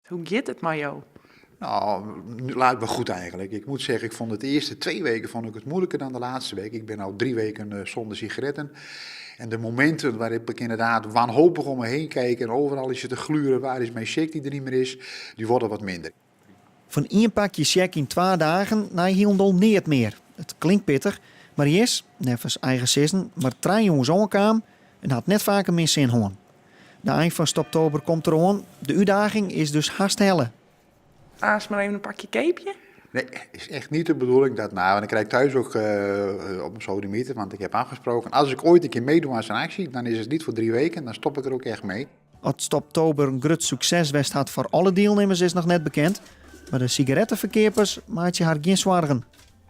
Hoe giet it mei jo? Nou, laat me goed eigenlijk. Ik moet zeggen, ik vond het de eerste 2 weken vond ik het moeilijker dan de laatste week. Ik ben al 3 weken zonder sigaretten. En de momenten waarop ik inderdaad wanhopig om me heen kijk en overal is het te gluren, waar is mijn sjek die er niet meer is, die worden wat minder. Fan ien pakje sjek yn 2 dagen nei hielendal neat mear. It klinkt pittich, mar hy is, neffens eigen sizzen, mar 3 jûns oankaam en hat net faker mear sin hân. De ein fan Stoptober komt deroan. De útdaging is dus hast helle. Aanst mar even in pakje keapje? Nee, is echt niet de bedoeling dat. Nou, en ik krijg thuis ook op mijn sodemieter, want ik heb afgesproken, als ik ooit een keer meedoe aan zo'n actie, dan is het niet voor 3 weken, dan stop ik er ook echt mee. Oft Stoptober in grut sukses west hat foar alle dielnimmers is noch net bekend. Mar de sigaretteferkeapers meitsje har gjin soargen.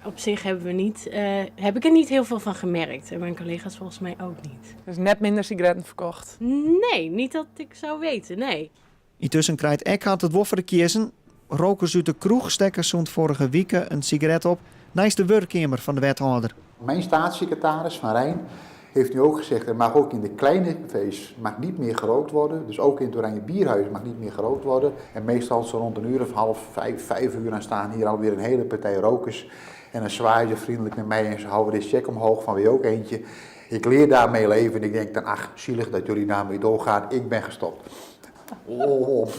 Op zich hebben we niet, heb ik er niet heel veel van gemerkt. En mijn collega's volgens mij ook niet. Dus net minder sigaretten ferkocht? Nee, niet dat ik zou weten, nee. Yntusken krijt Eckhart it wol foar de kiezzen. Rokers út de kroech stekke sûnt foarige wike in sigaret op neist de wurkkeamer fan de wethâlder. Mijn staatssecretaris Van Rijn heeft nu ook gezegd, er mag ook in de kleine cafés mag niet meer gerookt worden. Dus ook in het Oranje Bierhuis mag niet meer gerookt worden. En meestal zo rond een uur of 4.30, 5 uur, dan staan hier alweer een hele partij rokers. En dan zwaaien ze vriendelijk naar mij en ze houden de sjek omhoog van wie ook eentje. Ik leer daarmee leven en ik denk dan, ach, zielig dat jullie daarmee doorgaan. Ik ben gestopt. Oh.